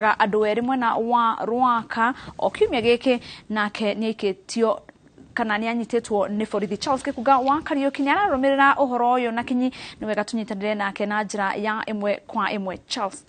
Andũ erĩ mwena wa Rwaka o kiumia gĩkĩ nake nĩaikĩtio kana nĩanyitĩtwo nĩ borithi. Charles Gĩkunga wa Kariũki nĩararũmĩrĩra ũhoro ũyũ na kinyi, nĩ wega tũnyitanĩre nake na njĩra ya ĩmwe kwa ĩmwe. Charles.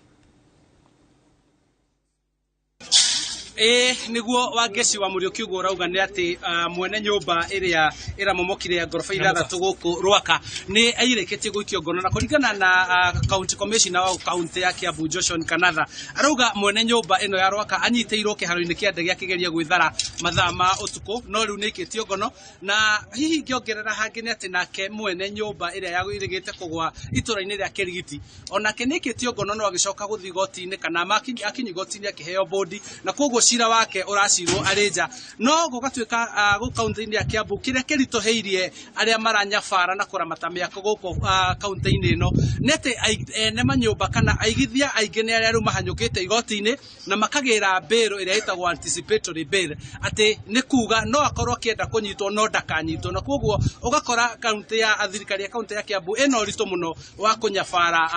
Ĩĩ, nĩguo Wangeci wa Mũriũki, ũguo ũrauga nĩ atĩ mwene nyũmba ĩrĩa ĩramomokire ya ngoroba 6 gũkũ Rwaka nĩ airĩkĩtie gũikio ngono, na kũringana na county commissioner wa kaunti ya Kiambu Joshua Kanatha, arauga mwene nyũmba ĩno ya Rwaka anyitĩirwo kĩharo-inĩ kĩa ndege akĩgeria gwĩthara mathaa ma ũtukũ, no rĩu nĩ aikĩtio ngono. Na hihi ingĩongerera hangĩ nĩ atĩ nake mwene nyũmba ĩrĩa yarĩgĩte kũgwa itũra-inĩ rĩa Kĩrigiti onake nĩ aikĩtio ngono, no agĩcoka gũthiĩ igoti-inĩ kana akinyi igoti-inĩ akĩheo bũndi, na koguo cira wake ũracirwo arĩ nja. No gũgatuĩka gũkũ kaunti-inĩ ya Kiambu kĩrĩa kĩritũhĩirie arĩa maranyabara na kũramata mĩako gũkũ kaunti-inĩ ĩno nĩ atĩ ene manyũmba kana aigithia aingĩ nĩ arĩa rĩu mahanyũkĩte igoti-inĩ na makagĩra bail ĩrĩa ĩtagwo anticipatory bail, atĩ nĩ kuga no akorwo akĩenda kũnyitwo no ndakanyitwo. Na koguo ũgakora kaunti ya thirikari ya kaunti ya Kiambu ĩna ũritũ mũno wa kũnyabara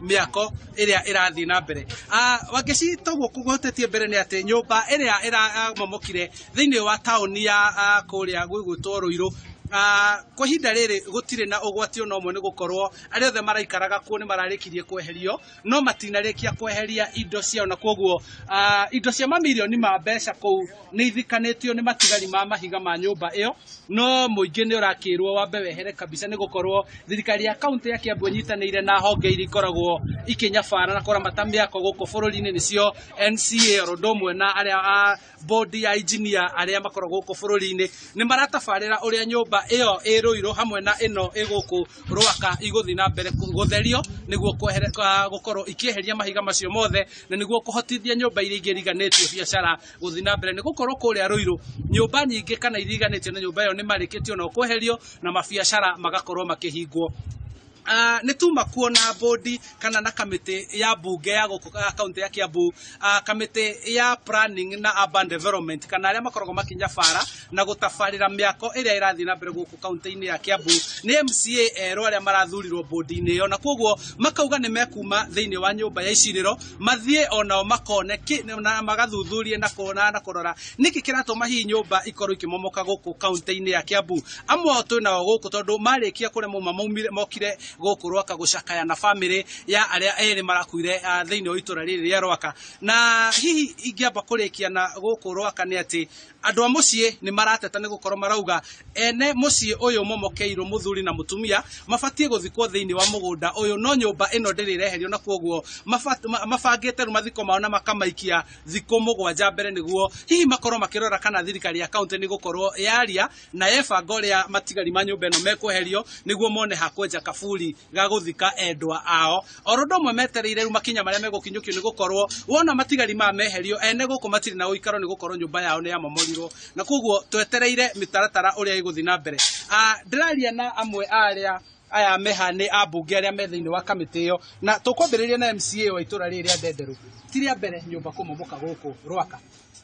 mĩako ĩrĩa ĩrathiĩ na mbere. Wangeci, toguo kũhutĩtie mbere nĩ atĩ nyũmba ĩrĩa ĩramomokire thĩinĩ wa taũni ya kũrĩa gwĩgwĩtwo Ruiru, kwa ihinda rĩrĩ gũtirĩ na ũgwati ona ũmwe, nĩ gũkorwo arĩa othe maraikaraga kuo nĩ mararĩkirie kweherio, no matinarĩkia kweheria indo ciao, na koguo indo cia mamirioni ma mbeca kũu nĩ ithikanĩtio nĩ matigari ma mahiga ma nyũmba ĩyo. No mũingĩ nĩ ũrakĩrwo wambe wehere kabisa, nĩ gũkorwo thirikari ya kaunti ya Kiambu ĩnyitanĩire na honge iria ikoragwo ikĩnyabara na kũramata mĩako gũkũ bũrũri-inĩ, nĩcio NCA, oro ũndũ ũmwe na arĩa a board ya engineer arĩa makoragwo gũkũ bũrũri-inĩ, nĩ maratabarĩra ũrĩa nyũmba ĩyo ĩ Ruiru hamwe na ĩno ĩ gũkũ Rwaka igũthiĩ na mbere gũtherio nĩguo gũkorwo ikĩeheria mahiga macio mothe, na nĩguo kũhotithia nyũmba iria ingĩ iriganĩtio biacara gũthiĩ na mbere, nĩ gũkorwo kũrĩa Ruiru nyũmba nyingĩ kana iriganĩtio na nyũmba ĩyo nĩ marĩkĩtio na kweherio na mabiacara magakorwo makĩhingwo. Nĩ tuma kuona bodi kana na kamĩtĩ ya mbunge ya gũkũ kaunti ya Kiambu, kamĩtĩ ya planning na urban development, kana arĩa makoragwo makĩnyabara na gũtabarĩra mĩako ĩrĩa ĩrathiĩ na mbere gũkũ kaunti-inĩ ya Kiambu, nĩ MCA erũ arĩa marathurirwo bodi-inĩ ĩyo, na koguo makauga nĩ mekuma thĩinĩ wa nyũmba ya icirĩro mathiĩ onao makone na magathuthurie na kuona na kũrora nĩkĩ kĩratũma hihi nyũmba ikorwo ikĩmomoka gũkũ kaunti-inĩ ya Kiambu. Amwe ao twĩ nao gũkũ tondũ marĩkia kũrĩa mauma maumire mokire gũkũ Rwaka gũcakaya na famĩlĩ ya arĩa erĩ marakuire thĩinĩ wa itũra rĩrĩ rĩa Rwaka. Na hihi ingĩamba kũrĩkia na gũkũ Rwaka nĩ atĩ andũ a mũciĩ nĩ marateta, nĩ gũkorwo marauga ene mũciĩ ũyũ momokeirwo, mũthuri na mũtumia, mabatiĩ gũthikwo thĩinĩ wa mũgũnda ũyũ, no nyũmba ĩno ndĩrĩ ĩreherio, na koguo mabangĩte rĩu mathiko mao na makamaikia thikũ 7 mbere, nĩguo hihi makorwo makĩrora kana thirikari ya kaunti nĩ gũkorwo yaria na yebanga ũrĩa matigari ma nyũmba ĩno mekweherio, nĩguo mone ha kwenja kaburi ga gũthika endwa ao. Oro ũndũ ũmwe metereire rĩu makinya marĩa megũkinyũkio, nĩ gũkorwo wona matigari maya meherio, ene gũkũ matirĩ na ũikaro, nĩ gũkorwo nyũmba yao nĩ yamomorirwo, na koguo twetereire mĩtaratara ũrĩa ĩgũthiĩ na mbere. Ndĩraria na amwe a arĩa aya meha nĩ ambunge arĩa me thĩinĩ wa kamĩtĩ ĩyo, na tũkwambĩrĩria na MCA wa itũra rĩrĩ rĩa Ndenderũ. Ti rĩa mbere nyũmba kũmomoka gũkũ Rwaka,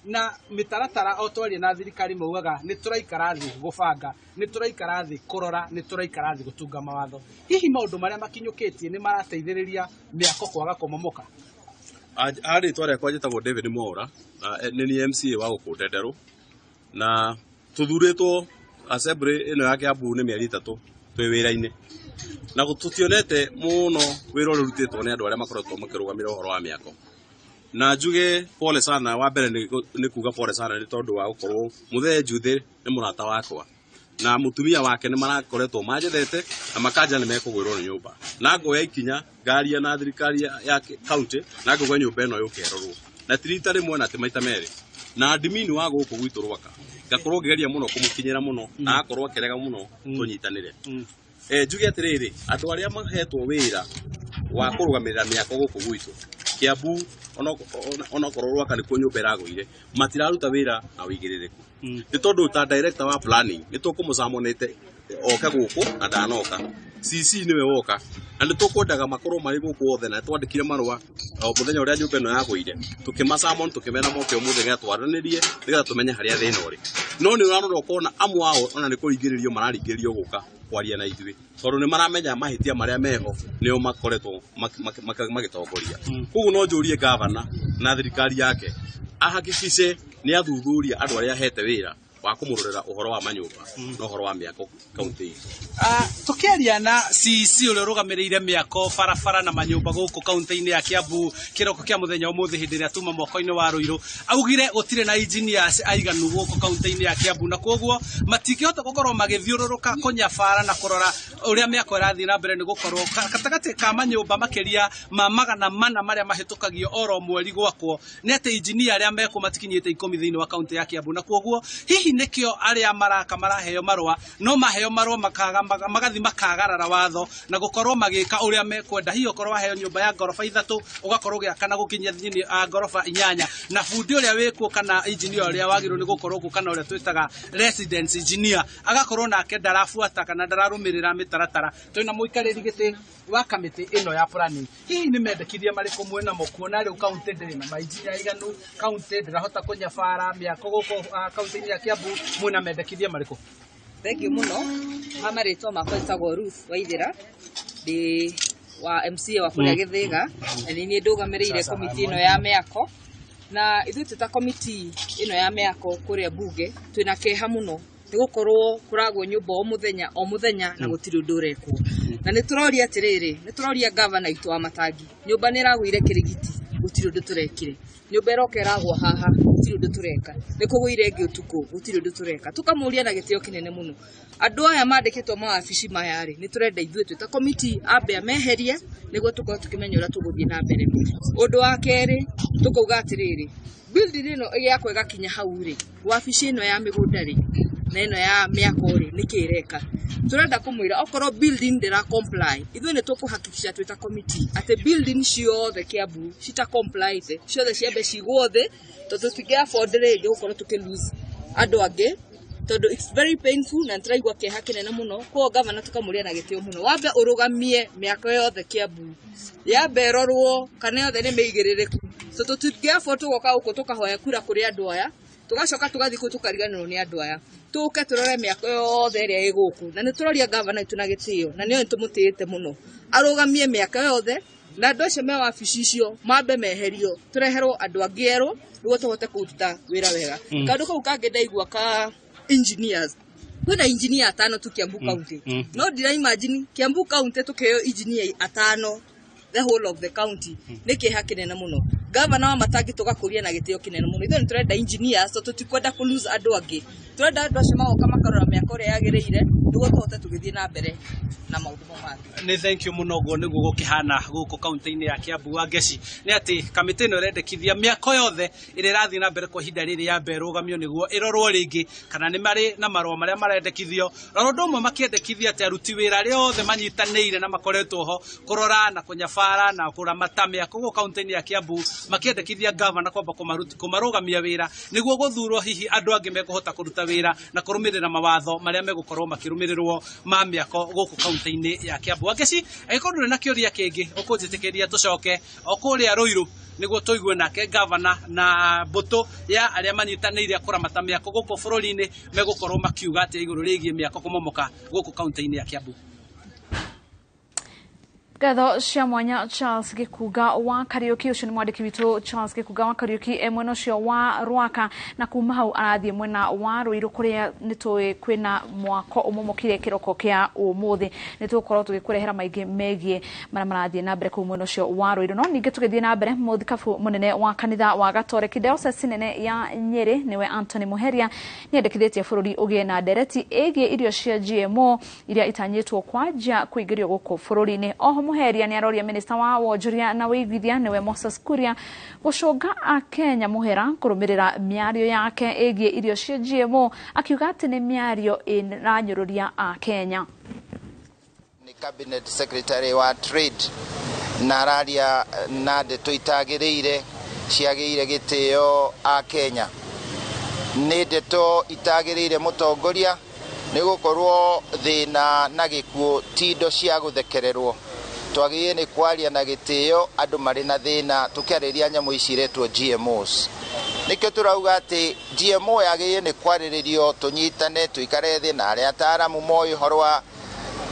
na mĩtaratara o twaria na thirikari maugaga nĩ tũraikara thĩ gũbanga, nĩ tũraikara thĩ kũrora, nĩ tũraikara thĩ gũtunga mawatho. Hihi maũndũ marĩa makinyũkĩtie nĩ marateithĩrĩria mĩako kwaga kũmomoka? A rĩtwa rĩakwa njĩtagwo David Mwaura, na nĩ niĩ MCA wa gũkũ Ndenderũ, na tũthurĩtwo assembly ĩno ya Kiambu nĩ mĩeri 3 twĩ wĩra-inĩ, na tũtionete mũno wĩra ũrĩa ũrutĩtwo nĩ andũ arĩa makoretwo makĩrũgamĩrĩra ũhoro wa mĩako. Na njuge pole sana, wa mbere nĩ kuga pole sana nĩ tondũ wa gũkorwo mũthee Njuthĩ nĩ mũrata wakwa na mũtumia wake nĩ marakoretwo manjethete na makanja nĩ mekũgwĩrwo nĩ nyũmba, na ngoya ikinya ngaria na thirikari ya county na ngauga nyũmba ĩno yũke ĩrorwo, na ti rita rĩmwe na ti maita merĩ. Na admin wa gũkũ gwitũ Rwaka ngakorwo ngĩgeria mũno kũmũkinyĩra mũno na agakorwo akĩrega mũno tũnyitanĩre. Njuge atĩrĩrĩ, andũ arĩa mahetwo wĩra wa kũrũgamĩrĩra mĩako gũkũ gwitũ Kiambu, onokorwo Rwaka nĩkuo nyũmba ĩragũire, matiraruta wĩra na ũigĩrĩrĩku, nĩ tondũ ta director wa planning nĩ tũkũmũcamonĩte oke gũkũ na ndanoka, CC nĩwe woka, na nĩ tũkwendaga makorwo marĩ gũkũ othe, na twandĩkire marũa o mũthenya ũrĩa nyũmba ĩno yagũire, tũkĩmacamon, tũkĩmera moke ũmũthĩ nĩgetha twaranĩrie, nĩgetha tũmenye harĩa thĩna ũrĩ. No nĩ ũrarora ũkona amwe ao ona nĩ kũringĩrĩrio mararingĩrĩrio gũka. kwaria na ithuĩ tondũ nĩ maramenya mahĩtia marĩa meho nĩo makoretwo magĩtongoria. Koguo no njũrie gavana na thirikari yake ahakikice nĩ athuthuria andũ arĩa ahete wĩra wa kũmũrorera ũhoro wa manyũmba na ũhoro wa mĩako kaunti itũ. Tukiaria na CEC ũrĩa ũrũgamĩrĩire mĩako barabara na manyũmba gũkũ kaunti-inĩ ya Kiambu kĩroko kĩa mũthenya ũmũthĩ hĩndĩ ĩrĩa tuma mwako-inĩ wa Ruiru, augire gũtirĩ na engineers aiganu gũkũ kaunti-inĩ ya Kiambu na koguo matingĩhota gũkorwo magĩthiũrũrũka kũnyabara na kũrora ũrĩa mĩako ĩrathiĩ na mbere, nĩ gũkorwo gatagatĩ ka manyũmba makĩria ma 400 marĩa mahĩtũkagio oro mweri gwakwo nĩ atĩ engineer arĩa mekwo matikinyĩte 10 thĩinĩ wa kaunti ya Kiambu, na koguo hihi nĩkĩo arĩa maraka maraheo marũa no maheo marũa magathi makagarara watho na gũkorwo magĩka ũrĩa mekwenda. Hihi okorwo waheo nyũmba ya ngoroba 3 ũgakorwo ũgĩaka na gũkinyia thĩinĩ a ngoroba 8 na bundi ũrĩa wĩkuo kana engineer ũrĩa wagĩrĩirwo nĩ gũkorwo kuo kana ũrĩa twĩtaga residence engineer agakorwo nake ndarabuata kana ndararũmĩrĩra mĩtaratara. Twĩna mũikarĩri gĩtĩ wa kamĩtĩ ĩno ya planning, hihi nĩ mendekithia marĩkũ mwĩnamo kuona rĩu kaunti ndĩrĩ na mainjinia aiganu, kaunti ndĩrahota kũnyabara mĩako gũkũ kaunti-inĩ ya Kiambu, mwĩna mendekithia marĩkũ? Thank you muno. Ha marĩtwa makwa njĩtagwo Ruth Waithera, ndĩ wa MCA wa kũrĩa Gĩthĩga, na nĩ niĩ ndũgamĩrĩire komiti ĩno ya mĩako. Na ithuĩ twĩ ta komiti ĩno ya mĩako kũrĩa bunge twĩna kĩeha mũno nĩ gũkorwo kũragwo nyũmba o mũthenya o mũthenya na gũtirĩ ũndũ ũrekwo. Na nĩ tũroria atĩrĩrĩ, nĩ tũroria gavana witũ wa Matangi, nyũmba nĩ ĩragũire Kĩrigiti, gũtirĩ ũndũ tũrekire. Nyũmba ĩroka ĩragwa haha, gũtirĩ ũndũ tũreka. Nĩ kũgũire ĩngĩ ũtukũ, gũtirĩ ũndũ tũreka. Tũkamũria na gĩtĩo kĩnene mũno, andũ aya mandĩkĩtwo mawabici maya rĩ, nĩ tũrenda ithuĩ twĩ ta komiti ambe ameherie nĩguo tũkorwo tũkĩmenya ũrĩa tũgũthiĩ na mbere. Ũndũ wa kerĩ tũkauga atĩrĩrĩ, building ĩno ĩgĩakwo ĩgakinya hau rĩ, wabici ĩno ya mĩgũnda rĩ na ĩno ya mĩako rĩ, nĩkĩ ĩreka? Tũrenda kũmwĩra okorwo building ndĩra comply, ithuĩ nĩ tũkũhakikisha twĩ ta komiti atĩ building ciothe Kiambu cita comply ciothe ciambe cigwo thĩ, tondũ tũtingĩ afford rĩngĩ gũkorwo tũkĩ lose andũ angĩ, tondũ it's very painful na nĩtũraigua kĩeha kĩnene mũno. Koguo gavana tũkamũria na gĩtĩo mũno, wambe ũrũgamie mĩako yothe Kiambu, yambe ĩrorwo kana yothe nĩ mĩigĩrĩrĩku, so tũtingĩ afford tũgoka gũkũ tũkahoya kura kũrĩ andũ aya, tũgacoka tũgathiĩ kũu tũkariganĩrwo nĩ andũ aya. Tũke tũrore mĩako yothe ĩrĩa ĩ gũkũ, na nĩ tũroria gavana witũ na gĩtĩo, na nĩoĩ nĩtũmũtĩĩte mũno, arũgamie mĩako yothe na andũ acio me wabici icio mambe meherio, tũreherwo andũ angĩ erũ nĩguo tũhote kũruta wĩra wega. Kaũndũ kau kangĩ ndaigua ka engineers, kwĩna engineer 5 tu Kiambu County, no ndira imagine Kiambu County tũkĩheo engineer 5 the whole of the county, nĩ kĩeha kĩnene mũno. Gavana wa Matangi tũgakũria na gĩtĩo kĩnene mũno, ithuĩ nĩ tũrenda engineers tondũ tũtikwenda kũ lose andũ angĩ, tũrenda andũ acio magoka makarora mĩako ĩrĩa yagĩrĩire nĩguo tũhote tũgĩthiĩ na mbere na maũndũ mau mangĩ. Nĩ thank you mũno. Ũguo nĩguo gũkĩhana gũkũ kaunti-inĩ ya Kiambu. Wa Ngeci nĩ atĩ kamĩtĩ ĩno ĩrendekithia mĩako yothe ĩrĩa ĩrathiĩ na mbere kwa ihinda rĩrĩ yambe ĩrũgamio nĩguo ĩrorwo rĩngĩ kana nĩ marĩ na marũa marĩa marendekithio, na ũndũ ũmwe makĩendekithia atĩ aruti wĩra arĩa othe manyitanĩire na makoretwo ho kũrora na kũnyabara na kũramata mĩako gũkũ kaunti-inĩ ya Kiambu, makĩendekithia gavana kwamba kũmarũgamia wĩra nĩguo gũthurwo hihi andũ angĩ mekũhota kũruta wĩra na kũrũmĩrĩra mawatho marĩa megũkorwo makĩrũmĩrĩrwo ma mĩako gũkũ kaunti-inĩ ya Kiambu. Wangeci, angĩkorwo ndũrĩ na kĩũria kĩngĩ ũkũnjĩtĩkĩria tũcoke o kũrĩa Ruiru nĩguo tũigue nake gavana na mbũtũ ya arĩa manyitanĩire kũramata mĩako gũkũ bũrũri-inĩ megũkorwo makiuga atĩa igũrũ rĩgiĩ mĩako kũmomoka gũkũ kaunti-inĩ ya Kiambu. Ngatho cia mwanya Charles Gĩkunga wa Kariũki, ũcio nĩ mwandĩki witũ Charles Gĩkunga wa Kariũki e mwena ũcio wa Rwaka, na kuma hau arathiĩ mwena wa Ruiru kũrĩa nĩ tũĩ kwĩna mwako ũmomokire kĩroko kĩa ũmũthĩ. Nĩ tũgũkorwo tũgĩkũrehera maingĩ megiĩ marĩa marathiĩ na mbere kũu mwena ũcio wa Ruiru. No ningĩ tũgĩthiĩ na mbere, mũthikabu mũnene wa kanitha wa Gatoreki Diocese nene ya Nyĩrĩ nĩwe Anthony Muheria nĩendekithĩtie bũrũri ũgĩe na ndereti ĩgiĩ irio cia GMO iria itanyĩtwo kwanjia kũingĩrio gũkũ bũrũri-inĩ. Oho Muheria nĩ aroria minista wa wonjoria na wĩiguithia nĩwe Moses Kuria gũcũnga akenya mũhera kũrũmĩrĩra mĩario yake ĩgiĩ irio cia GMO, akiuga atĩ nĩ mĩario ĩranyũrũria akenya. Nĩ cabinet secretary wa trade na araria na ndeto itagĩrĩire ciagĩrĩire gĩtĩo akenya, nĩ ndeto itagĩrĩire mũtongoria nĩ gũkorwo thĩna na gĩkuũ ti indo cia gũthekererwo. Twagĩrĩire nĩ kwaria na gĩtĩo andũ marĩ na thĩna tũkĩarĩria nyamũ ici iretwo GMOs. Nĩkĩo tũrauga atĩ GMO yagĩrĩire nĩ kwarĩrĩrio, tũnyitane, tũikare thĩ na arĩa ataaramu moĩ ũhoro wa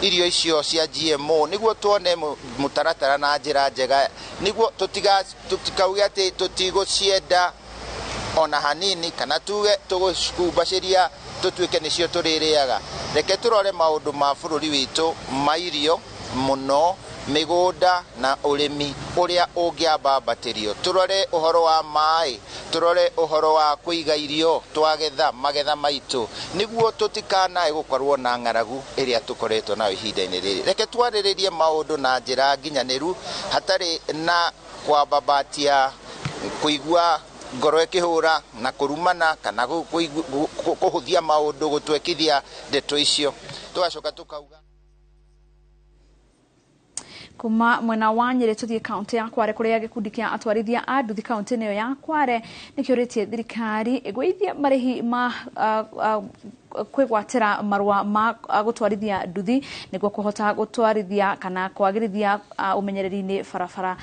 Irio icio cia GMO nĩguo tuone mũtaratara na njĩra njega, nĩguo tũtikauge atĩ tũtigũcienda ona hanini, kana tuge tũgũcumbacĩria tũtuĩke nĩcio tũrĩrĩaga. Reke tũrore maũndũ ma bũrũri witũ ma irio mũno, mĩgũnda na ũrĩmi ũrĩa ũngĩambambatĩrio. Tũrore ũhoro wa maĩ, tũrore ũhoro wa kũiga irio twagetha magetha maitũ, nĩguo tũtikanae gũkorwo na ng'aragu ĩrĩa tũkoretwo nayo ihinda-inĩ rĩrĩ. Reke twarĩrĩrie maũndũ na njĩra nginyanĩru, hatarĩ na kwambambatia kũigua ngoro ĩkĩhũra na kũrumana kana kũhũthia maũndũ gũtwekithia ndeto icio. Tũgacoka tũkauga Kuma mwena wa Nyeri tuthie kaunti ya Kware kuria gikundi kia atwarithia a nduthi kaunti-inĩ ĩyo ya Kware nĩkĩũrĩtie thirikari ĩgũithie marĩhi ma kwĩgwatĩra marũa ma gũtwarithia nduthi nĩguo kũhota gũtwarithia kana kwagĩrithia ũmenyereri-inĩ barabara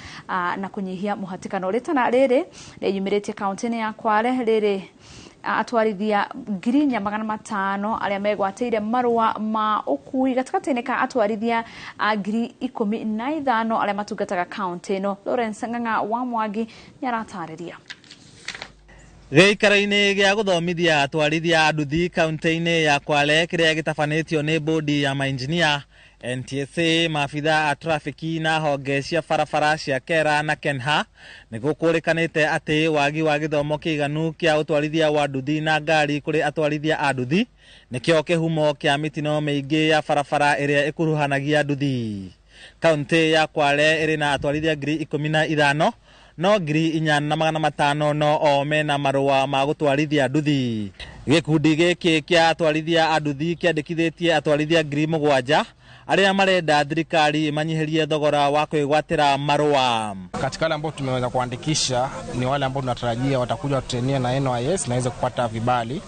na kũnyihia mũhatĩkano. Rĩtana rĩrĩ rĩyumĩrĩtie kaunti-inĩ ya Kware rĩrĩ atwarithia 4,500 arĩa megwatĩire marũa ma ũkui gatagatĩ-inĩ ka atwarithia a 15,000 arĩa matungataga kaunti ĩno. Lawrence Ng'ang'a wa Mwangi nĩaratarĩria. Gĩikaro-inĩ gĩa gũthomithia atwarithia a nduthi kaunti-inĩ ya Kwale kĩrĩa gĩtabanĩtio nĩ bodi ya mainjinia, NTSA, maabitha a trafiki na honge cia barabara cia Kera na Kenha nĩ gũkũrĩkanĩte atĩ wagi wa gĩthomo kĩiganu kĩa ũtwarithia wa nduthi na ngari kũrĩ atwarithia a nduthi nĩkĩo kĩhumo kĩa mĩtino mĩingĩ ya barabara ĩrĩa ĩkuruhanagia nduthi. Kaunti ya Kwale ĩrĩ na atwarithia 15,000 no 4,500 no o mena marũa ma gũtwarithia nduthi. Gĩkundi gĩkĩ kĩa atwarithia a nduthi kĩandĩkithĩtie atwarithia 7,000 arĩa marenda thirikari ĩmanyihirie thogora wa kwĩgwatĩra marũa. Katika wale ambao tumeweza kuandikisha ni wale ambao tunatarajia watakuja watrenia na NYS na waweze kupata vibali.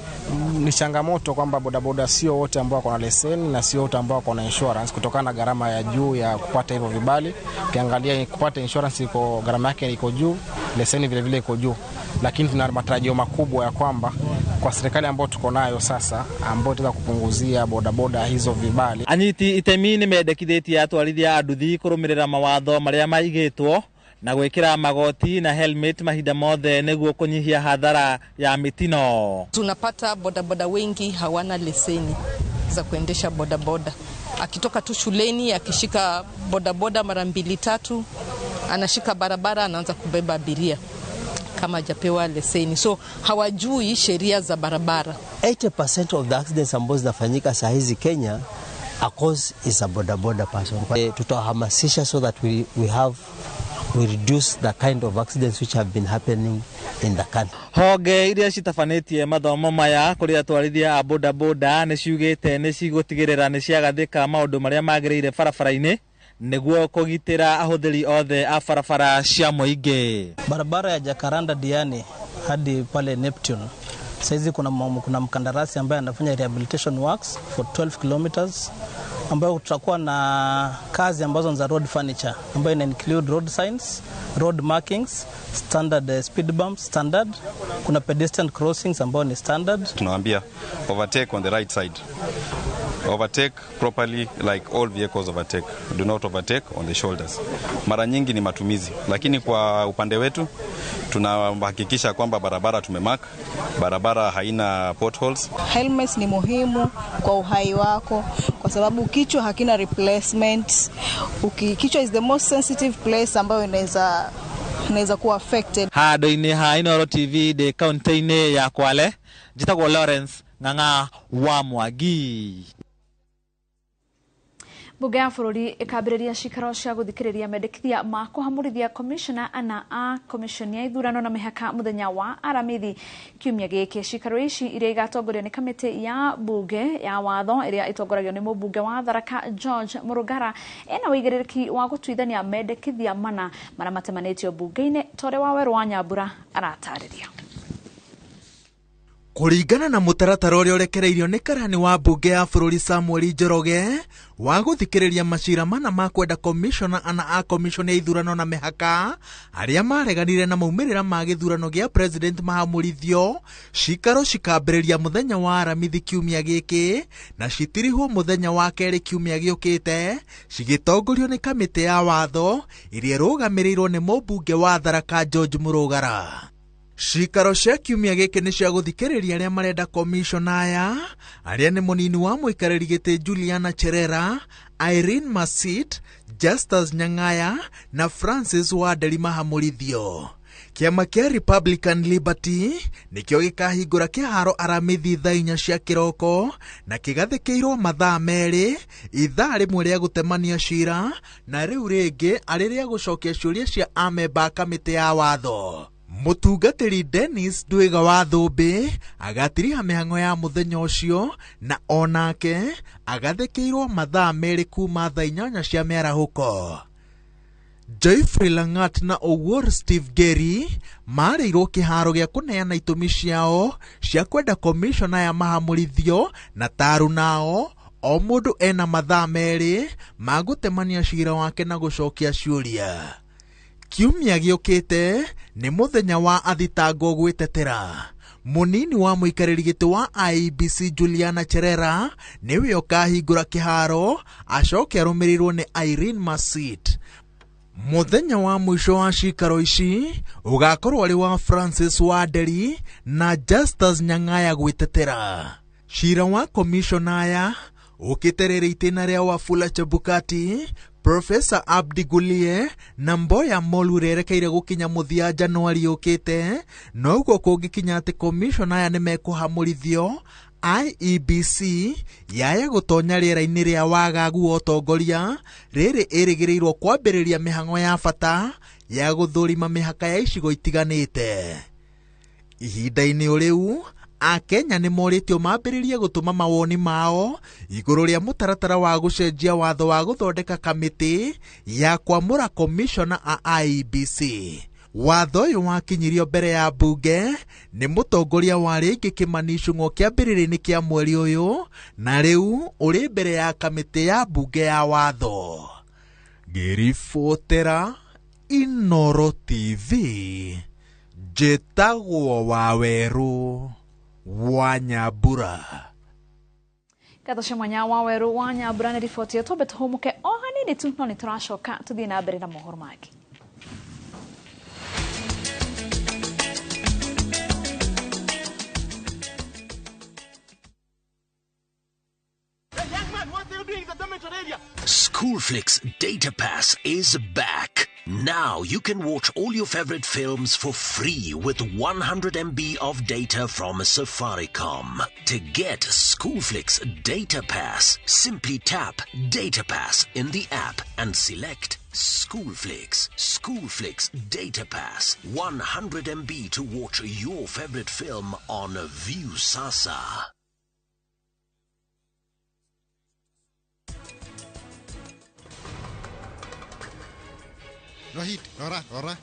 Ni changamoto kwamba bodaboda sio wote ambao wako na leseni na sio wote ambao wako na insurance, kutokana na gharama ya juu ya kupata hivyo vibali. Ukiangalia kupata insurance iko gharama yake iko juu, leseni vile vile iko juu. Lakini tuna matarajio makubwa ya kwamba kwa serikali ambayo tuko nayo sasa, ambayo itaweza kupunguzia bodaboda hizo vibali. Anyiti itemi nĩ mendekithĩtie atwarithia a nduthi kũrũmĩrĩra mawatho marĩa maigĩtwo na gwĩkĩra magoti na helmet mahinda mothe nĩguo kũnyihia hathara ya mĩtino. Tunapata bodaboda wengi hawana leseni za kuendesha bodaboda. Akitoka tu shuleni akishika bodaboda mara 2 3, anashika barabara anaanza kubeba abiria kama hajapewa leseni. So hawajui sheria za barabara. 80% of the accidents ambazo zinafanyika saa hizi Kenya, a cause is a bodaboda person. Tutahamasisha so that we reduce the kind of accidents which have been happening in the country. Honge iria citabanĩtie mathomo maya kũrĩ atwarithia a bodaboda nĩ ciugĩte nĩ cigũtigĩrĩra nĩ ciagathĩka maũndũ marĩa magĩrĩire barabara-inĩ nĩguo kũgitĩra ahũthĩri othe a barabara cia mũingĩ. Barabara ya Jacaranda Diani hadi pale Neptune, saizi kuna mkandarasi ambaye anafanya rehabilitation works for 12 kilometers, ambayo tutakuwa na kazi ambazo ni za road furniture, ambayo ina include road signs, road markings, standard speed bumps, standard, kuna pedestrian crossings ambayo ni standard. Tunawaambia overtake on the right side. Overtake properly like all vehicles overtake. Do not overtake on the shoulders. Mara nyingi ni matumizi, lakini kwa upande wetu tunahakikisha kwamba barabara tumemark, barabara haina potholes. Helmets ni muhimu kwa uhai wako kwa sababu kichwa hakina replacement. Kichwa is the most sensitive place ambayo inaweza kuwa affected. Handũ-inĩ ha Inooro TV ndĩ kaunti-inĩ ya Kwale, njĩtagwo Lawrence Ng'ang'a wa Mwangi. Bunge ya bũrũri ĩkambĩrĩria cikaro cia gũthikĩrĩria mendekithia ma kũhamũrithia komishona ana a komishoni ya ithurano na mĩhaka mũthenya wa Aramithi kiumia gĩkĩ. Cikaro ici iria igatongorio nĩ kamĩtĩ ya bunge ya watho ĩrĩa ĩtongoragio nĩ mũmbunge wa Tharaka George Mũrũngara ena ũigĩrĩrĩki wa gũtuithania mendekithia mana marĩa matemanĩtio bunge-inĩ ta ũrĩa Wawerũ wa Nyambura aratarĩria. Kũringana na mũtaratara ũrĩa ũrekereirio nĩ karani wa mbunge ya bũrũri Samuel Njoroge wa gũthikĩrĩria macira mana ma kwenda komishona ana a komishoni ya ithurano na mĩhaka arĩa mareganire na maumĩrĩra ma gĩthurano gĩa president mahamũrithio, cikaro cikambĩrĩria mũthenya wa Aramithi kiumia gĩkĩ na citirihwo mũthenya wa kerĩ kiumia gĩũkĩte, cigĩtongorio nĩ kamĩtĩ ya watho ĩrĩa ĩrũgamĩrĩirwo nĩ mũmbunge wa Tharaka George Mũrũgara. Cikaro cia kiumia gĩkĩ nĩ cia gũthikĩrĩria arĩa marenda komishona aya, arĩa nĩ mũnini wa mũikarĩri gĩtĩ Juliana Cherera, Irene Masit, Justus Nyang'aya na Francis Wanderi mahamũrithio. Kĩama kĩa Republican Liberty nĩkĩo gĩkahingũra kĩharo Aramithi thaa 4 cia kĩroko na kĩgathĩkĩirwo mathaa 2, ithaa rĩmwe rĩa gũtemania cira na rĩu rĩngĩ arĩ rĩa gũcokia ciũria cia amemba a kamĩtĩ ya watho. Mũtungatĩri Dennis Ndwiga wa Thũmbĩ agatiriha mĩhang'o ya mũthenya ũcio na onake agathĩkĩirwo mathaa 2 kuma thaa 8 cia mĩarahũko. Joyfrey Langat na Owuor Steve Geri marĩirwo kĩharo gĩa kũneana itũmi ciao cia kwenda komishona ya mahamũrithio na taru nao o mũndũ ena mathaa 2 ma gũtemania cira wake na gũcokia ciũria. Kiumia gĩũkĩte nĩ mũthenya wa athitangwo gwĩtetera. Mũnini wa mũikarĩri gĩtĩ wa IEBC Juliana Cherera nĩwe ũkahingũra kĩharo acoke arũmĩrĩirwo nĩ Irene Masit. Mũthenya wa mũico wa cikaro ici ũgakorwo arĩ wa Francis Wanderi na Justus Nyang'aya gwĩtetera. Cira wa komishona aya ũkĩte rĩrĩ itĩna rĩa Wafula Chebukati, Professor Abdi Gulie na Mboya Molu rĩerekeire gũkinya mũthia Januari yũkĩte, noguo kũngĩkinya atĩ komishona aya nĩmekũhamũrithio, IEBC yaya gũtonya rĩera-inĩ rĩa wagagu wa ũtongoria rĩrĩ ĩrĩgĩrĩirwo kwambĩrĩria mĩhang'o ya bata ya gũthũrima mĩhaka ya icigo itiganĩte. Ihinda-inĩ o rĩu Akenya nĩ morĩtio mambĩrĩrie gũtũma mawoni mao igũrũ rĩa mũtaratara wa gũcenjia watho wa gũthondeka kamĩtĩ ya kwamũra komishona a IEBC. Watho ũyũ wakinyirio mbere ya mbunge nĩ mũtongoria wa rĩngĩ Kimani Ichung'wa kĩambĩrĩria-inĩ kĩa mweri ũyũ na rĩu ũrĩ mbere ya kamĩtĩ ya mbunge ya watho. Ngĩribotera Inoro TV, njĩtagwo Wawerũ wa Nyambura. Ngatho cia mwanya Wawerũ wa Nyambura nĩ riboti ĩyo. Twambe tũhũmũke o hanini tu no nĩ tũracoka tũthiĩ na mbere na mohoro mangĩ. Schoolflix Data Pass is back. Now you can watch all your favorite films for free with 100 MB of data from Safaricom. To get Schoolflix Data Pass, simply tap Data Pass in the app and select Schoolflix. Schoolflix Data Pass, 100 MB to watch your favorite film on Viusasa. Rohit, rora, rora.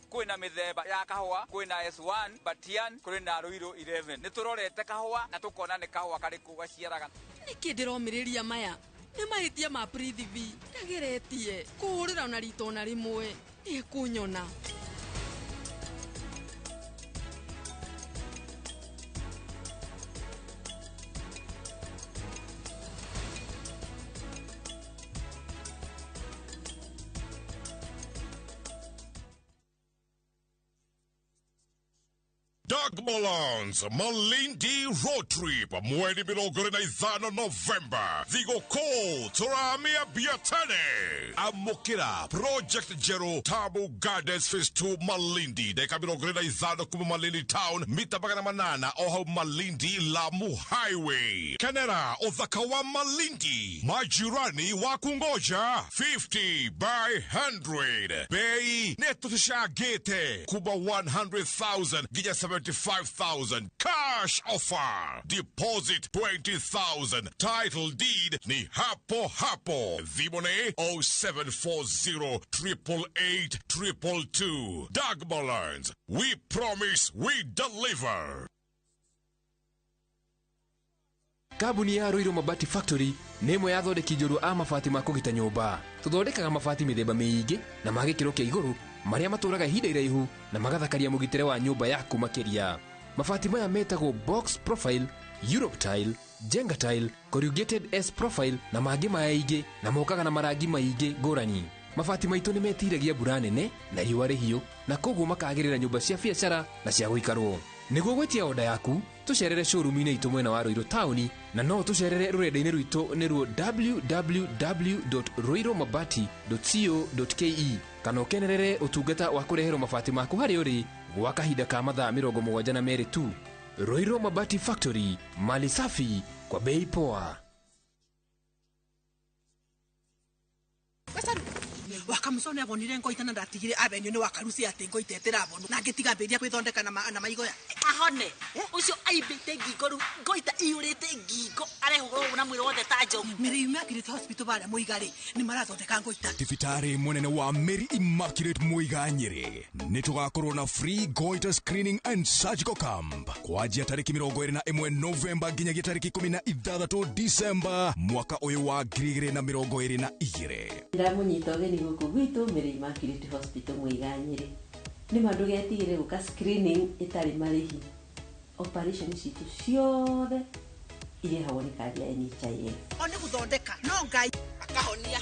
Kwina mithemba ya kahũa, kwina S1, Batian, kwina Ruiru 11. Nĩtũrorete kahũa na tũkona nĩ kahũa karĩkũ gaciaraga. Nĩkĩ ndĩromĩrĩria maya? Nĩ mahĩtia ma Prithvi. Ndageretie kũhũrĩra ona rita ona rĩmwe. Nĩekũnyona. Doug Molons, Malindi Road Trip, mweri 25 November. Thigũkũ tũramia biatane. Amũkĩra Project Jero Tabu Gardens Phase 2 Malindi. Ndagĩka 25 kuma Malindi Town, mita 800 o hau Malindi Lamu Highway. Kenera ũthaka wa Malindi, majirani wa kungoja 50 by 100. Bei nĩ tũcangĩte kuma 100,000 nginya 75,000 cash offer. Deposit 20,000. Title deed ni hapo hapo. Thimone 0740 888 222. Dagmar Lands. We promise we deliver. Kambuni ya Ruiru Mabati Factory nĩ ĩmwe ya athondeki njorua a mabati ma kũgita nyũmba. Tũthondekaga mabati mĩthemba mĩingĩ na ma gĩkĩro kĩa igũrũ marĩa matũraga ihinda iraihu na magathakaria mũgitĩre wa nyũmba yaku makĩria. Mabati maya metagwo box profile, Europe tile, Jenga tile, corrugated S profile na mangĩ maingĩ na mokaga na marangi maingĩ ngũrani. Mabati maitũ nĩ metiragia mbura nene na riũa rĩhiũ na koguo makagĩrĩra nyũmba cia biacara na cia gũikarwo. Nĩguo gwĩtia oda yaku tũcerere showroom-inĩ itũ mwena wa Ruiru taũni na no tũcerere rũrenda-inĩ rwitũ nĩruo www.ruirumabati.co.ke kana ũkenerere ũtungata wa kũreherwo mabati maku harĩa ũrĩ gwa kahinda ka mathaa 72 tu. Ruiru Mabati Factory, mali safi kwa bei poa. Wakamusone abonire ngoita na ndatigire avenue ni wakarusi ati ngoita etirabonwo na ngitiga mbiria kwithondeka na maigoya ahone ucio aimbite ngingo ru ngoita iyurite ngingo arehũgwo na mwĩrĩ wothe ta njogu. Mary Immaculate Hospital bara Muiga ri ni marathondeka ngoita. Thibitarĩ munene wa Mary Immaculate Muiga Nyeri nĩ tũgakorwo na free goiter screening and surgical camp kwanjia tarĩki 21 Novemba nginyagia tarĩki 16 December mwaka ũyũ wa 2022. Ndamũnyita ũgeni gũkũ gwitũ Mary Immaculate Hospital Muiga Nyeri. Nĩ ma ndũgetigĩre gũka screening ĩtarĩ marĩhi. Operation citũ ciothe irĩhagwo nĩ kandi ya NHIF. O nĩ gũthondeka no Ngai akahonia.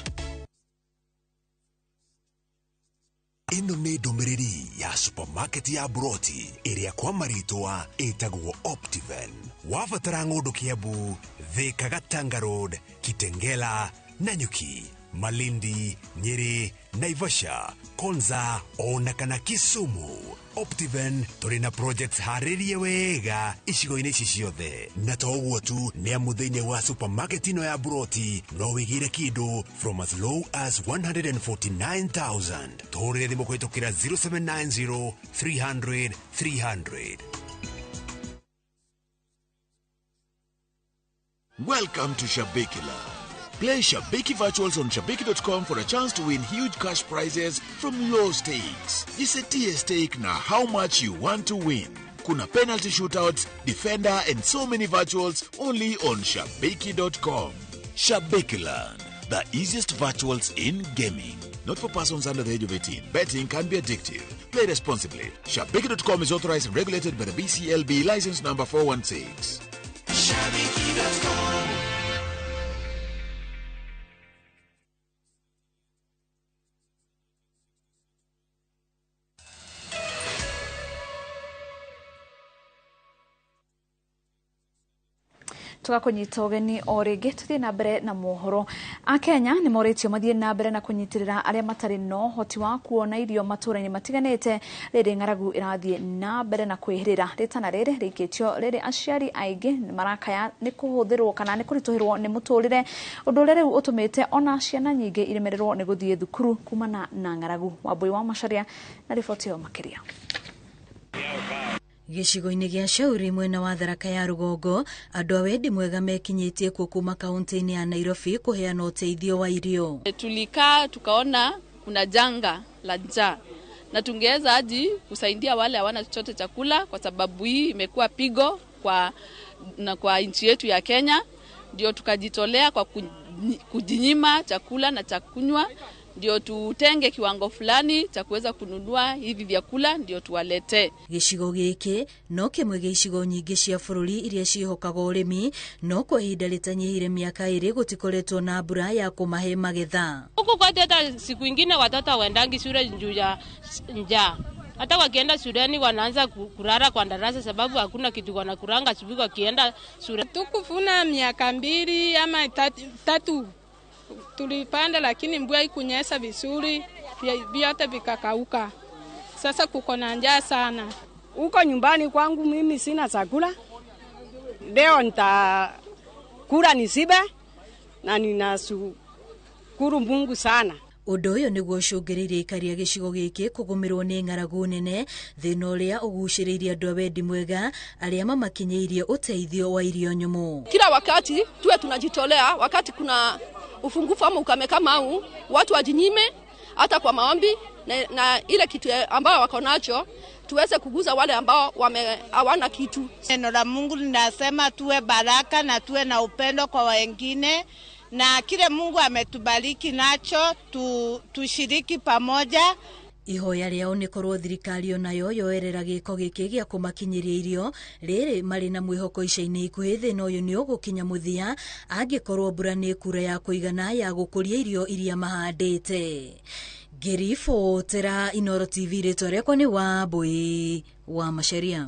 Ĩno nĩ ndũmĩrĩri ya supermarket ya Broti ĩrĩa kwa marĩtwa ĩtagwo Optiven. Wabatara ng'ũndũ Kiambu, Thika, Gatanga Road, Kitengela, Nanyuki, Malindi, Nyeri, Naivasha, Konza ona kana Kisumu. Optiven tũrĩ na projects harĩrie wega icigo-inĩ ici ciothe. Na to ũguo tu, nĩ amu thĩinĩ wa supermarket ĩno ya Broti no wĩgĩre kĩndũ from as low as 149,000. Tũhũrĩre thimũ kũhĩtũkĩra 0790 300 300. Welcome to Shabiki Land. Play Shabiki Virtuals on Shabiki.com for a chance to win huge cash prizes from low stakes. Jisetie stake na how much you want to win. Kuna penalty shootouts, defender and so many virtuals only on Shabiki.com. Shabiki Land, the easiest virtuals in gaming. Not for persons under the age of 18. Betting can be addictive. Play responsibly. Shabiki.com is authorized and regulated by the BCLB license number 416. Shabiki.com. Tugakunyita ũgeni o rĩngĩ tũthiĩ na mbere na mohoro. Akenya nĩ morĩtio mathiĩ na mbere na kũnyitĩrĩra arĩa matarĩ na ũhoti wa kuona irio matũũra-inĩ matiganĩte rĩrĩ ng'aragu ĩrathiĩ na mbere na kwĩhĩrĩra. Rĩtana rĩrĩ rĩikĩtio rĩrĩ aciari aingĩ marakaya nĩ kũhũthĩrwo kana nĩ kũritũhĩrwo nĩ mũtũrĩre, ũndũ ũrĩa rĩu ũtũmĩte ona ciana nyingĩ iremererwo nĩ gũthiĩ thukuru kumana na ng'aragu. Wambui wa Macharia na riboti ĩyo makĩria. Gĩcigo-inĩ gĩa Shauri mwena wa Tharaka ya rũgongo, andũ a wendi mwega mekinyĩtie kuo kuma kaunti-inĩ ya Nairobi kũheana ũteithio wa irio. Tulikaa tukaona kuna janga la njaa na tungeweza hadi kusaidia wale hawana chochote chakula, kwa sababu hii imekuwa pigo kwa nchi yetu ya Kenya. Ndio tukajitolea kwa kujinyima chakula na chakunywa, ndio tutenge kiwango fulani cha kuweza kununua hivi vyakula ndio tuwalete. Gĩcigo gĩkĩ no kĩmwe gĩa icigo nyingĩ cia bũrũri iria ciĩhokaga ũrĩmi, no kwa ihinda rĩtanyihire mĩaka 2 gũtikoretwo na mbura ya kũmahe magetha. Huku kwetu hata siku ingine watoto waendangi shule juu ya njaa. Hata wakienda shuleni wanaanza kurara kwa darasa sababu hakuna kitu wanakuranga asubuhi wakienda shule. Tukuvuna miaka 2 ama 3 tulipanda, lakini mvua haikunyesha vizuri, vyote vikakauka. Sasa kuko na njaa sana. Huko nyumbani kwangu mimi sina chakula. Leo nitakula nisibe na ninashukuru Mungu sana. Ũndũ ũyũ nĩguo ũcũngĩrĩirie aikari a gĩcigo gĩkĩ kũgũmĩrwo nĩ ng'aragu nene, thĩna ũrĩa ũgucĩrĩirie andũ a wendi mwega arĩa mamakinyĩirie ũteithio wa irio nyũmũ. Kila wakati tuwe tunajitolea, wakati kuna ufungufu ama ukame kama huu, watu wajinyime hata kwa maombi na ile kitu ambayo wako nacho tuweze kuguza wale ambao hawana kitu. Neno la Mungu linasema tuwe baraka na tuwe na upendo kwa wengine, na kile Mungu ametubariki nacho tushiriki pamoja. Ihoya rĩao nĩ korwo thirikari onayo yoerera gĩko gĩkĩ gĩa kũmakinyĩria irio rĩrĩ marĩ na mwĩhoko ica-inĩ ikuhĩ thĩna ũyũ nĩ ũgũkinya mũthia angĩkorwo mbura nĩ ĩkura ya kũigana ya gũkũria irio iria mahandĩte. Ngĩribotera Inooro TV, rĩtwa rĩakwa nĩ Wambui wa Macharia.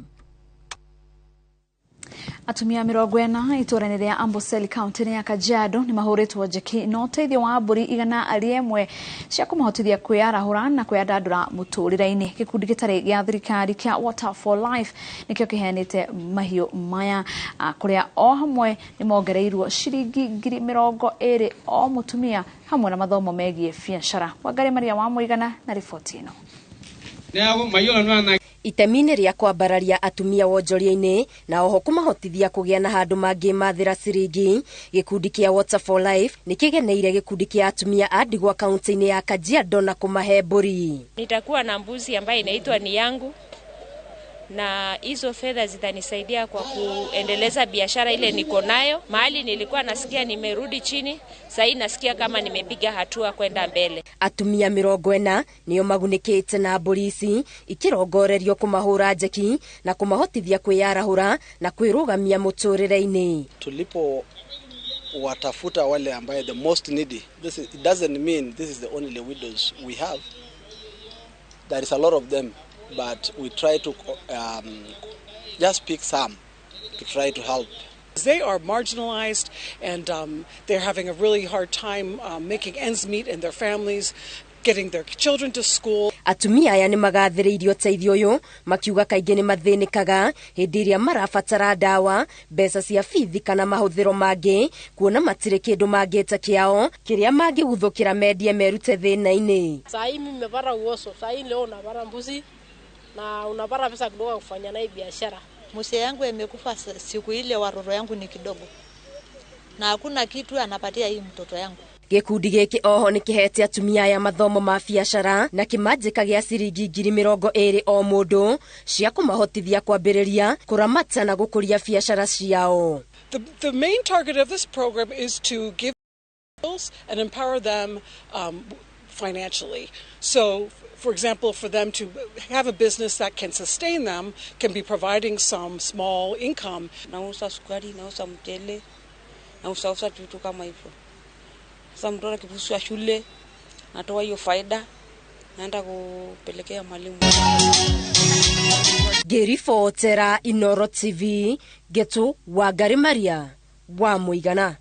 Atumia 40 itũũra-inĩ rĩa Amboseli kaunti-inĩ ya Kajiado nĩ mahũrĩtwo njeki na ũteithio wa mbũri 101 cia kũmahotithia kwĩyarahũra na kwĩyandandũra mũtũrĩre-inĩ. Gĩkundi gĩtarĩ gĩa thirikari kĩa Water for Life nĩkĩo kĩheanĩte mahiũ maya, kũrĩa o hamwe nĩ mongereirwo ciringi 20,000 o mũtumia hamwe na mathomo megiĩ biacara. Wangari Maria wa Mũigana na riboti ĩno. Itemi-inĩ rĩa kwambararia atumia wonjoria-inĩ na oho kũmahotithia kũgĩa na handũ mangĩmathĩra ciringi, gĩkundi kĩa Water for Life nĩ kĩgeneire gĩkundi kĩa atumia a ndigwa kaunti-inĩ ya Kajiado na kũmahe mbũri. Nitakuwa na mbuzi ambaye inaitwa ni yangu, na hizo fedha zitanisaidia kwa kuendeleza biashara ile niko nayo. Mahali nilikuwa nasikia nimerudi chini, sasa nasikia kama nimepiga hatua kwenda mbele. Atumia 40 nio magunĩkĩte na mbũri ici ikirongorerio kũmahũra njeki na kũmahotithia kwĩyarahũra na kwĩrũgamia mũtũrĩre-inĩ. Tulipo watafuta wale ambaye the most needy, this is, it doesn't mean this is the only widows we have. There is a lot of them, but we try to just pick some to try to help. They are marginalized and they're having a really hard time making ends meet in their families, getting their children to school. Atumia aya nĩ magathĩrĩirio ũteithio ũyũ makiuga kaingĩ nĩ mathĩnĩkaga hĩndĩ ĩrĩa marabatara ndawa, mbeca cia bithi kana mahũthĩro mangĩ, kuona matirĩ kĩndũ mangĩta kĩao kĩrĩa mangĩguthũkĩra mendie merute thĩna-inĩ. Saa hii mimi nimepata uoso, saa hii leo unapata mbuzi na unapata pesa kidogo kufanya naye biashara. Mzee yangu amekufa siku ile, watoto yangu ni kidogo na hakuna kitu anapatia hii mtoto yangu. Gĩkundi gĩkĩ oho nĩ kĩhete atumia aya mathomo ma biacara na kĩmanjĩka gĩa ciringi 20,000 o mũndũ cia kũmahotithia kwambĩrĩria kũramata na gũkũria biacara ciao. The main target of this program is to give skills and empower them financially. So, for example, for them to have a business that can sustain them, can be providing some small income. Nauza sukari, nauza mchele, nauza vitu kama hivyo. Sasa mtoto akifukuzwa shule, natoa hiyo faida, naenda kupelekea mwalimu. Ngĩribotera Inooro TV, Getu Wangari Maria wa Mũigana.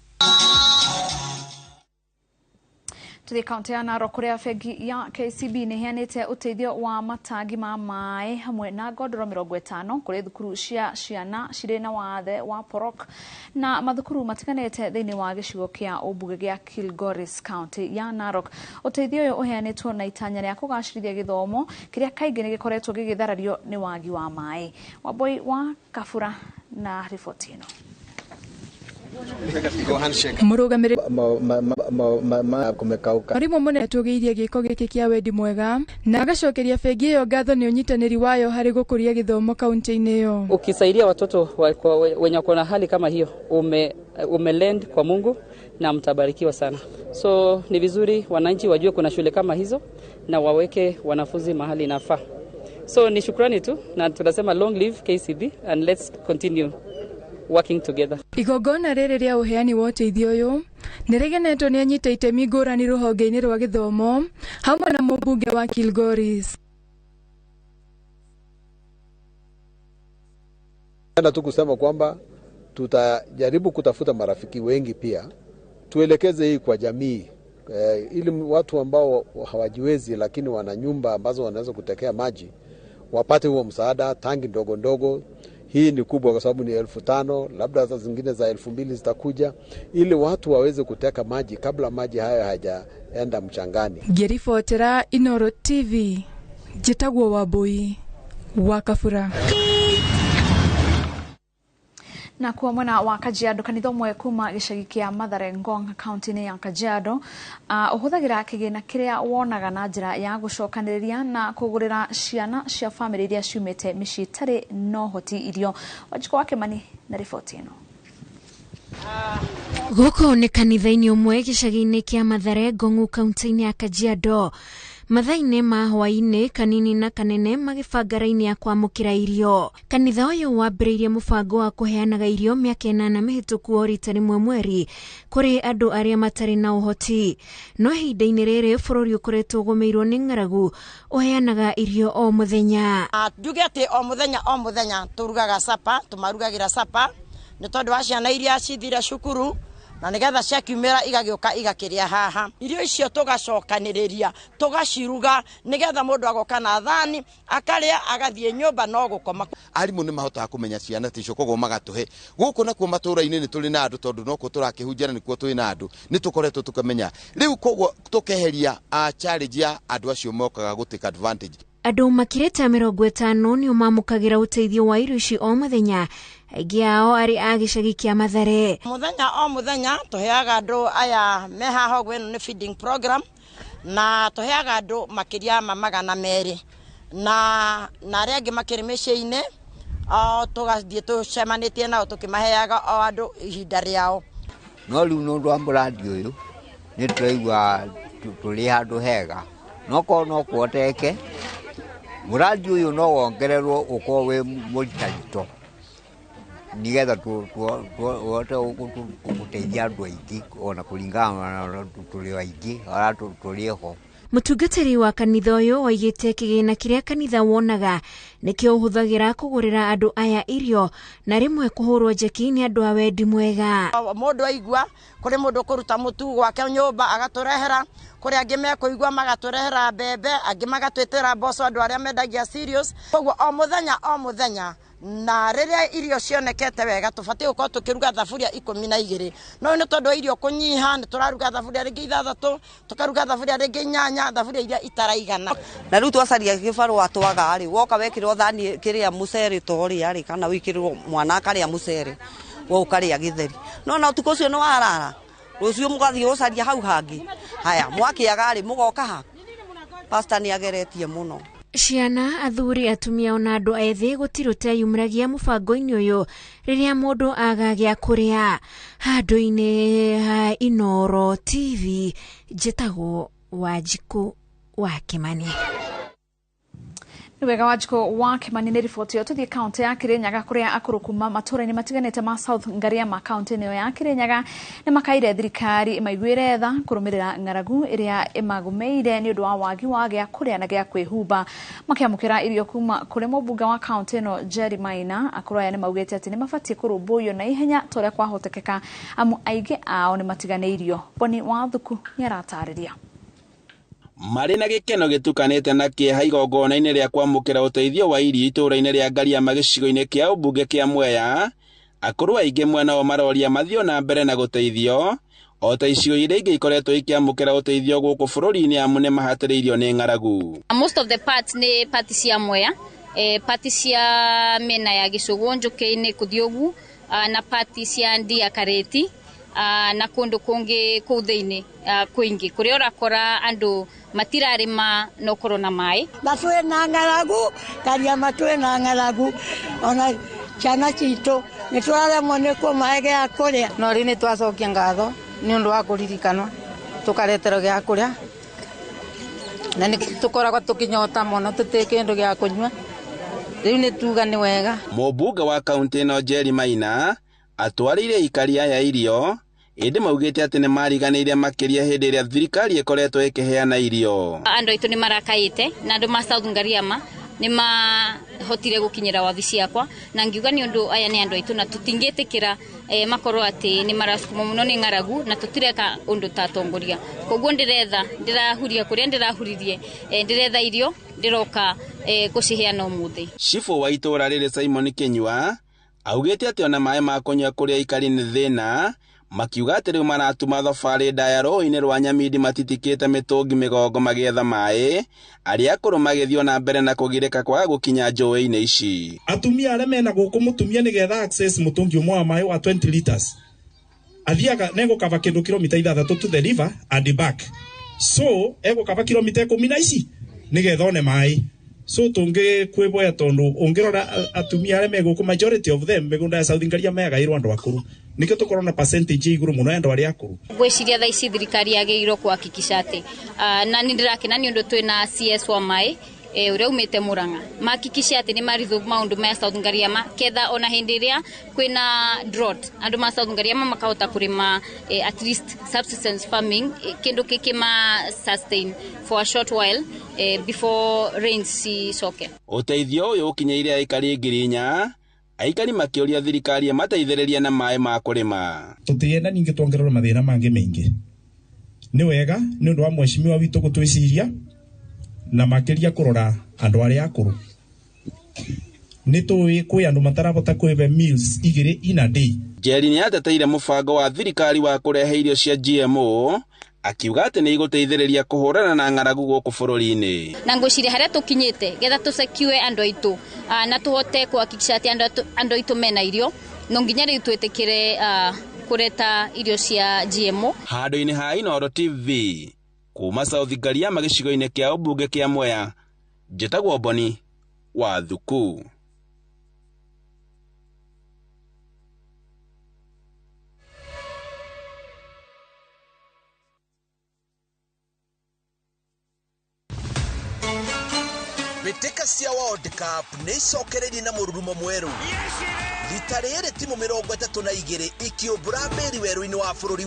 Tuthi kaunti ya Narok kuria bengi ya KCB nĩ ĩheanĩte ũteithio wa matangi ma maĩ hamwe na ngondoro 50 kũrĩ thukuru cia ciana cirĩ na wathe wa Porok na mathukuru matiganĩte thĩinĩ wa gĩcigo kĩa ũmbunge gĩa Kilgoris kaunti ya Narok. Ũteithio ũyũ ũheanĩtwo na itanya rĩa kũgacĩrithia gĩthomo kĩrĩa kaingĩ nĩ gĩkoretwo gĩgĩtharario nĩ wagi wa maĩ. Wambui wa Kabura na riboti ĩno. Mũrũgamĩrĩri Mwarimu mũnene atũgĩirie gĩko gĩkĩ kĩa wendi mwega na agacokeria bengi ĩyo ngatho nĩ ũnyitanĩri wayo harĩ gũkũria gĩthomo kaunti-inĩ ĩyo. Ukisaidia watoto wenye wako na hali kama hiyo, umelend kwa Mungu na mtabarikiwa sana. So ni vizuri wananchi wajue kuna shule kama hizo na waweke wanafunzi mahali inafaa. So ni shukrani tu na tunasema long live KCB and let's continue working together. Igongona rĩrĩ rĩa ũheani wa ũteithio ũyũ nĩ rĩgenetwo nĩ anyita itemi ngũrani rũhonge-inĩ rwa gĩthomo hamwe na mũmbunge wa Kilgoris. Napenda tu kusema kwamba tutajaribu kutafuta marafiki wengi pia tuelekeze hii kwa jamii, ili watu ambao hawajiwezi lakini wana nyumba ambazo wanaweza kutekea maji wapate huo msaada, tangi ndogo ndogo. Hii ni kubwa kwa sababu ni 5,000, labda hata zingine za 2,000 zitakuja, ili watu waweze kuteka maji kabla maji hayo hayajaenda mchangani. Ngĩribotera Inoro TV, njĩtagwo Wambui wa Kabura. Na kuwa mwena wa Kajiado, kanitha ũmwe kuma gĩcagi kĩa Mathare Ngong kaunti-inĩ ya Kajiado ũhũthagĩra kĩgĩna kĩrĩa wonaga na njĩra ya gũcokanĩrĩria na kũgũrĩra ciana cia bamĩrĩ iria ciumĩte mĩciĩ ĩtarĩ na ũhoti irio. Wanjikũ wa Kĩmani na riboti ĩno. Gũkũ nĩ kanitha-inĩ ũmwe gĩcagi-inĩ kĩa Mathare Ngong'u kaunti-inĩ ya Kajiado. Mathaa-inĩ ma hwaĩ-inĩ kanini na kanene magĩbanga raini ya kwamũkĩra irio. Kanitha ũyũ wambĩrĩirie mũbango wa kũheanaga irio mĩaka 8 mĩhĩtũku o rita rĩmwe mweri kũrĩ andũ arĩa matarĩ na ũhoti. No ihinda-inĩ rĩrĩ bũrũri ũkoretwo ũgũmĩirwo nĩ ng'aragu, ũheanaga irio o mũthenya. Njuge atĩ o mũthenya o mũthenya tũrugaga sapa, tũmarugagĩra sapa nĩ tondũ wa ciana iria cithire cukuru na nigetha ciakiumĩra igagĩũka igakĩrĩa haha. Irio icio tũgacokanĩrĩria tũgaciruga nigetha mũndũ agoka na thani akarĩa agathiĩ nyũmba no gũkoma. Arimũ nĩ mahotaga kũmenya ciana ta icio koguo magatũhe gũkũ nakuo matũũra-inĩ nĩ tũrĩ na andũ tondũ nokuo tũrakĩhunjia na nĩkuo twĩ na andũ nĩ tũkoretwo tũkamenya rĩu koguo tũkeheria challenge ya andũ acio mokaga gũ take advantage. Andũ makĩrĩte 50 nĩo mamũkagĩra ũteithio wa irio ici o mũthenya, aingĩ ao arĩ a gĩcagi kĩa Mathare. Mũthenya o mũthenya tũheaga andũ aya me haha ũguo, ĩno nĩ feeding program na tũheaga andũ makĩria ma 200 na arĩa angĩ makĩrĩ mĩciĩ-inĩ o tũgathiĩ tũcemanĩtie nao tũkĩmaheaga o andũ ihinda rĩao. No rĩu nĩ ũndũ wa mũrandi ũyũ nĩ tũraigua tũrĩ handũ hega, no korwo no kũhoteke mũrandi ũyũ no wongererwo ũkorwo wĩ mũritarito nigetha tũhote gũteithia andũ aingĩ ona kũringana na tũrĩ aingĩ arĩa tũrĩ ho. Mũtungatĩri wa kanitha ũyũ oigĩte kĩgĩna kĩrĩa kanitha wonaga nĩkĩo ũhũthagĩra kũgũrĩra andũ aya irio na rĩmwe kũhũrwo njeki nĩ andũ a wendi mwega. Mũndũ aigua kũrĩ mũndũ ũkũruta mũtu gwake nyũmba agatũrehera, kũrĩ angĩ mekũigua magatũrehera mbembe, angĩ magatwĩtĩra mboco andũ arĩa mendagia cereals. Koguo o mũthenya o mũthenya na rĩrĩa irio cionekete wega tũbatiĩ gũkorwo tũkĩruga thaburia 12, no nĩ tondũ wa irio kũnyiha nĩ tũraruga thaburia rĩngĩ 6, tũkaruga thaburia rĩngĩ 8, thaburia iria itaraigana. Na rĩu twacaria gĩbarũa twaga rĩ, woka wekĩrwo thani kĩrĩa mũcere torĩa rĩ, kana wĩkĩrĩrwo mwana akarĩa mũcere we ũkarĩa gĩtheri, no na ũtukũ ũcio nĩ warara, rũciũ mũgathiĩ gũcaria hau hangĩ. Haya mwakĩaga rĩ mũgoka ha? Pastor nĩ ageretie mũno. Ciana, athuri, atumia ona andũ ethĩ gũtirĩ ũteyumĩragia mũbango-inĩ ũyũ rĩrĩa mũndũ aga gĩa kũrĩa. Handũ-inĩ ha Inoro TV, njĩtagwo Wanjikũ wa Kĩmani. Nĩ wega Wanjikũ wa Kĩmani nĩ riboti ĩyo. Tũthiĩ kaunti ya Kĩrĩnyaga kũrĩa akũrũ kuma matũũra-inĩ matiganĩte ma South Ngariama kaunti-inĩ ĩyo ya Kĩrĩnyaga nĩ makaire thirikari ĩmaiguĩre tha kũrũmĩrĩra ng'aragu ĩrĩa ĩmagũmĩire nĩ ũndũ wa wagi wa gĩa kũrĩa na gĩa kwĩhumba. Makĩamũkĩra irio kuma kũrĩ mũmbunge wa kaunti ĩno Jerry Maina, akũrũ aya nĩ maugĩte atĩ nĩ mabatiĩ kũrũmbũiyo na ihenya ta ũrĩa kwahotekeka amu aingĩ ao nĩ matiganĩirio. Boni wa Thuku nĩ aratarĩria. Marĩ na gĩkeno gĩtukanĩte na kĩeha igongona-inĩ rĩa kwamũkĩra ũteithio wa irio itũũra-inĩ rĩa Ngariama gĩcigo-inĩ kĩa ũmbunge kĩa Mwea, akũrũ aingĩ mwena wao maroria mathiĩ na mbere na gũteithio o ta icigo iria ingĩ ikoretwo ikĩamũkĩra ũteithio gũkũ bũrũri-inĩ amu nĩ mahatĩrĩirio nĩ ng'aragu. Most of the parts nĩ parts cia Mwea, parts cia mĩena ya Gĩcũgũ, Njũkĩ-inĩ kũthiĩ ũguo, na parts cia Ndia Karĩti, na kũndũ kũngĩ kũu thĩinĩ kwingi kũrĩa ũrakora andũ matirarĩma no korwo na maĩ. Na twĩna ng'aragu, Ngariama twĩna ng'aragu, ona ciana citũ nĩ tũraremwo nĩ kũmahe gĩa kũrĩa. No rĩu nĩ twacokia ngatho nĩ ũndũ wa kũririkanwo tũkareterwo gĩa kũrĩa, na nĩ tũkoragwo tũkĩnyota mũno tũtirĩ kĩndũ gĩa kũnyua, rĩu nĩ tuga nĩ wega. Mũmbunge wa kaunti ĩno Jerry Maina atwarĩire aikari aya irio ĩndĩ maugĩte atĩ nĩ mariganĩire makĩria hĩndĩ ĩrĩa thirikari ĩkoretwo ĩkĩheana irio. Andũ aitũ nĩ marakaĩte na andũ ma South Ngariama nĩ mahotire gũkinyĩra wabici yakwa na ngiuga nĩ ũndũ aya nĩ andũ aitũ na tũtingĩtĩkĩra makorwo atĩ nĩ marasukumwo mũno nĩ ng'aragu na tũtireka ũndũ ta atongoria. Koguo ndĩretha ndĩrahuria kũrĩa ndĩrahuririe, ndĩretha irio ndĩroka gũciheana ũmũthĩ. Cibũ wa itũũra rĩrĩ Simon Kĩnyua Augĩte atĩ ona maĩ ma kũnyua kũrĩ aikari nĩ thĩna, makiuga atĩ rĩu maratuma thabarĩ ndaya rũĩ-inĩ rwa Nyamindi matitikĩte mĩtũngi mĩgongo magĩetha maĩ, arĩa akũrũ magĩthiĩ na mbere na kũgirĩka kwaga gũkinya njũĩ-inĩ ici. Atumia arĩa mena gũkũ mũtumia nĩgetha access mũtũngi ũmwe wa maĩ wa 20 liters athiaga negũkaba kĩndũ kilomita 6 to the river and back, so egũkaba kilomita 10 na ici nĩgetha one maĩ. So tũngĩkwĩboya tondũ ũngĩrora atumia arĩa me gũkũ, majority of them mĩgũnda ya South Ngaria meagaĩrwo andũ akũrũ, nĩkĩo tũkorwo na percentage igũrũ mũno ya andũ arĩa akũrũ. Ngwĩciria thaa ici thirikari yagĩrĩirwo kuhakikisha atĩ na nĩ ndĩrakena nĩ ũndũ twĩna CS wa maĩ ũrĩa umĩte Murang'a, mahakikishe atĩ nĩ maritho maũndũ ma South Ngariama, ketha ona hĩndĩ ĩrĩa kwĩna drought andũ ma South Ngariama makahota kũrĩma at least subsistence farming, kĩndũ kĩkĩma sustain for a short while before rains cicoke. Ũteithio ũyũ ũkinyĩire aikari 4,000, aikari makĩũria thirikari ĩmateithĩrĩrie na maĩ ma kũrĩma. Tũtienda ningĩ tuongererwo mathĩna mangĩ maingĩ. Nĩ wega nĩ ũndũ wa mheshimiwa witũ gũtwĩciria na makĩria kũrora andũ arĩa akũrũ. Nĩ tũĩ kwĩ andũ matarabota kwĩbe meals 2 in a day. Njeri nĩ ateteire mũbango wa thirikari wa kũrehe irio cia GMO, akiuga atĩ nĩ igũteithĩrĩria kũhũrana na ng'aragu gũkũ bũrũri-inĩ. Na ngwĩciria harĩa tũkinyĩte getha tũsekiwe andũ aitũ na tũhote kuhakikisha atĩ andũ aitũ mena irio, no nginya rĩu twĩtĩkĩre kũreta irio cia GMO. Handũ-inĩ ha Inooro TV kuma South Ngariama gĩcigo-inĩ kĩa ũmbunge kĩa Mwea, njĩtagwo Boni wa Thuku. Mbĩtĩka cia World Cup nĩ icokereirie na mũrurumo mwerũ. Rita rĩrĩ timu 32 ikĩũmbũra mbĩri werũ-inĩ wa bũrũri.